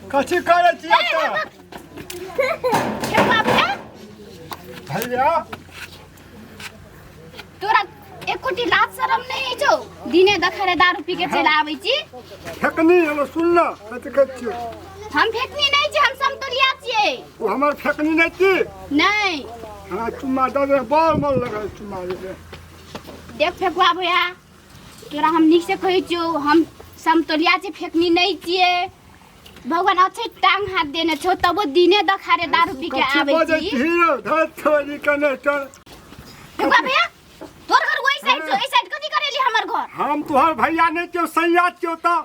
कथी करै छी एतऽ? हे बाप रे भैया तोरा एकोटी लाज शरम नहीं छौ दिने दखारे दारू पी के चलि आबै छी। फेकनी एलो सुन न कथी कहै छियौ। हम फेकनी नहीं छी, हम समतोलिया छियै। ओ हमर फेकनी नहि छी? नहीं। हमरा चुम्मा दऽ दे, बड़ मन लगल चुम्मा दे। देख फेकुआ भैया, तोरा हम नीक से कहै छियौ, हम समतोलिया छी, फेकनी नहीं छियै। भगवान अच्छे टांग हाथ देने छौ तबो दिने दखारे दारू पी के कथी आबै बजै छी। छी यौ? धत छोरी कने चल। फेकुआ भैया, तोर घर ओहि साइड छौ, एहि साइड कथी करेली हमर घर? हम तोहर भैया नहि छियौ, सैया छियौ तऽ।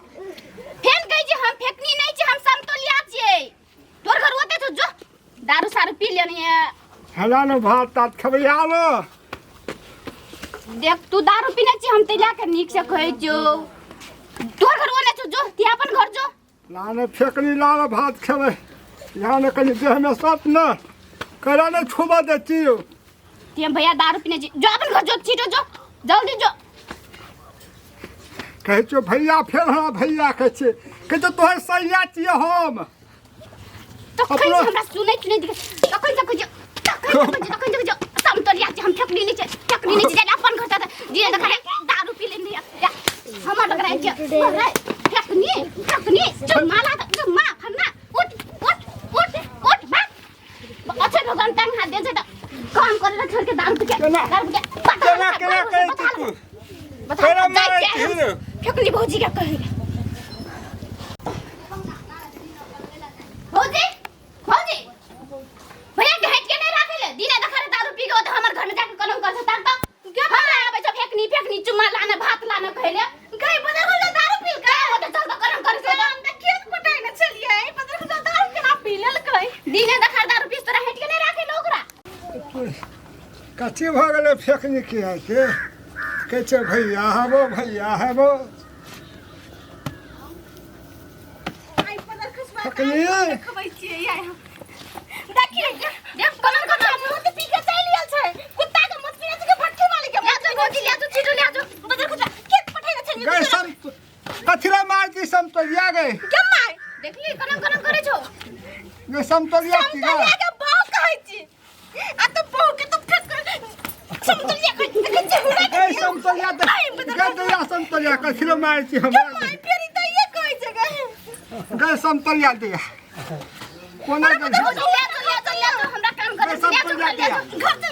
फेन कहै छी हम फेकनी नहीं छी, हम समतोलिया छियै। तोर घर ओते छौ, जो दारू सारू पी लेने है। हेला ने भात तात खेबै आब। देख तू दारू पीने छी, हम तैला के नीक से कहै छियौ। तोर घर ओने छौ, जो ती अपन घर जो। लाने फेकनी लाने भात खेबै, यहाँ ने कनि देहमे सट न करा ने छुबऽ दै छियौ। ते भैया दारू पीने छी, जो अपन घर जो, छिटो जो, जल्दी जो। कहै छियौ भैया, फेर हमरा भैया कहै छियै। कहै छियौ तोहर सैया छियै हम। तखन से हमरा सुनै सुनै दिख, तखन से कहै छियौ, तखन से कहै छियौ, तखन से कहै छियौ समतोलिया छी हम, फेकनी नहि छै, फेकनी नहि छै। जा अपन घर जा, दिने देखा दारू पी लेने या हमर लग रहै छै रे फेकनी फेकनी चुम्मा ला, चुम्मा फन्ना। उठ उठ उठ उठ, भाग। अच्छे भगवान टांग हाथ दे छै त काम करे ला छोड़ के दारू पी के केना? दारू पी के केना केना कहै छी तू? बता केना जाइ मारै छियै छी रे? फेकनी भौजी के कहै। भौजी, भौजी, भैया के हट के नहीं राखे ले। दिने दखारे दारू पी के ओते हमर घर में जाके कलम कर छ ताक त हमरा आबै छ फेकनी फेकनी चुम्मा लाने भात लाने कहले। गई बदर हो दारू पी के ओते चल त कलम कर छ। हम त खेत पटाइ ने छलियै, बदर हो दारू केना पी लेलकै? दिने दखार दारू पी तोरा हट के नहीं राखे ले ओकरा। कथी भऽ गेलै फेकनी के के कहै छै भैया हेबो, भैया हेबो। आई बदर खसबा फेकनी। देखबै छियै आई हम। देखिए देख कलम कर छ। मुंह पी के चलि गेल छै। कुत्ता के मुंह पीने छै, भट्ठी वाली के। ले जो भौजी, ले जो छिटो, ले जो। बदर खसबा खेत पटाइ ने छलियै। गए सम कथिरा मार दी समतोलिया गए। के मार? देखली कलम कलम करे छौ। गए समतोलिया की गए। समतोलिया के बहु कहै छी आ तो बहु के तो फेक समतोलिया कहै देखै छी हुरा। गए समतोलिया दे गए दैया समतोलिया कथिरा मार छी हमरा। माय फेरी त ये कहै छै गए। गए समतोलिया दिया कोना गए? भौजी ले जो, ले जो, ले जो, हमरा काम करे गए छै, ले जो, समतोलिया ले जो। दिया। घर चल।